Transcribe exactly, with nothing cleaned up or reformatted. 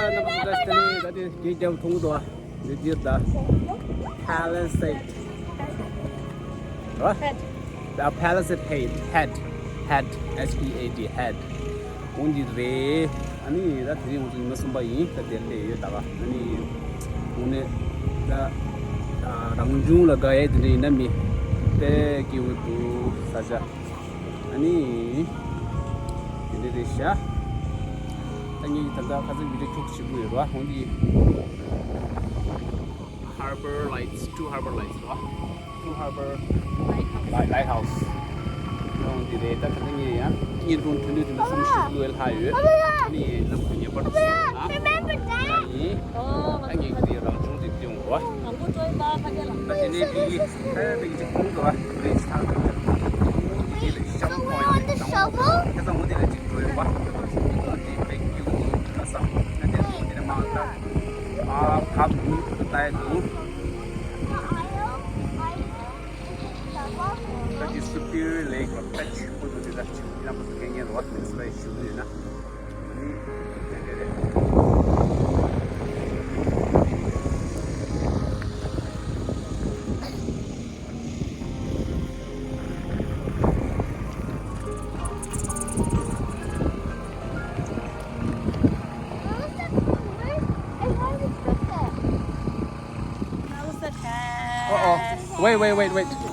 རྣམ་པ་ཚོ་ད་དེ་ནས་ད་དེ་རྒྱན་རྒྱབ་མཐོང་གི་འདུག་ཨ། འདི་འདིར་ད་Palisade། ར། ད་Palisade Head Head Head H E A D Head། འོ་འདི་རེད། ཨ་ནི་ད་དེ་རིང་ང་ཚོ་ཉི་མ་གསུམ་པ་ཡིན། ད་དེར་སླེབས་ཡོད་ད་ག་ཨ་ནི་འོ་ནས་ད་རང་བྱུང་ལ་དགའ་ཡས་དེ་འདྲ་ཡིན་ན་མི་དཔེ་སྐྱིད་པོ་འདུག་ས་ཆ། ཨ་ནི། དེ་འདྲ་རེད་ཤག་ད་ངས་ད་ལྟ་ཁ་སང་བི་ཌིའོ་ཁྱུག་ཅིག་བཟོས་ཡོད་ར། འོ་འདི། Harbour Lights, Two Harbour Lights ར། Two Harbour Light- Lighthouse. འོ་འདི་རེད། ད་ད་ལྟ་ངས་ཡང་བརྙན་ཐུང་ཐུང་ཐུང་དེ་འདྲ་གསུམ་བཞི་བླུགས་ལྷག་ཡོད། ཨ་ནི་ངས་རྣམ་པ་ཚོ་ངེས་པར་དུ་གཟིགས་རོགས་གནང་། ཡིན། ད་ངས་འདི་རང་བྱུང་དེ་སྟོན་དགོས། ད་དེ་ནས་དེ་ཡིས་ཨ་དེ་གཅིག་ཁོང་དུ་བ་རེད་ཚང་དུ་དེ་ལ་ཤམ་ཁོང་ཡང་དེ་དང་ཁ་སང་འོ་དེ་ལ་གཅིག་འགྲོ་ཡོད་པ། འོ་དེ་དཔེ་སྐྱིད་པོ་འདུག་ཁ་སང་ཨ་དེ་དེ་ནས་མང་ད་ཨ་བབ་འདུག་ད་ལྟ་ཡ་འདུག་ད་དེ་Superior Lake ལ་དཔེ་ཆེན་པོ་འདུག་དེ་ལ་ཆུ་ཡིན་ན་མ་གཏོགས་མཁན་ཉན་རོགས་དེ་ཚོ་ལ་ཞུ་གི་ཡོད་ན། Uh-oh. Wait, wait, wait, wait.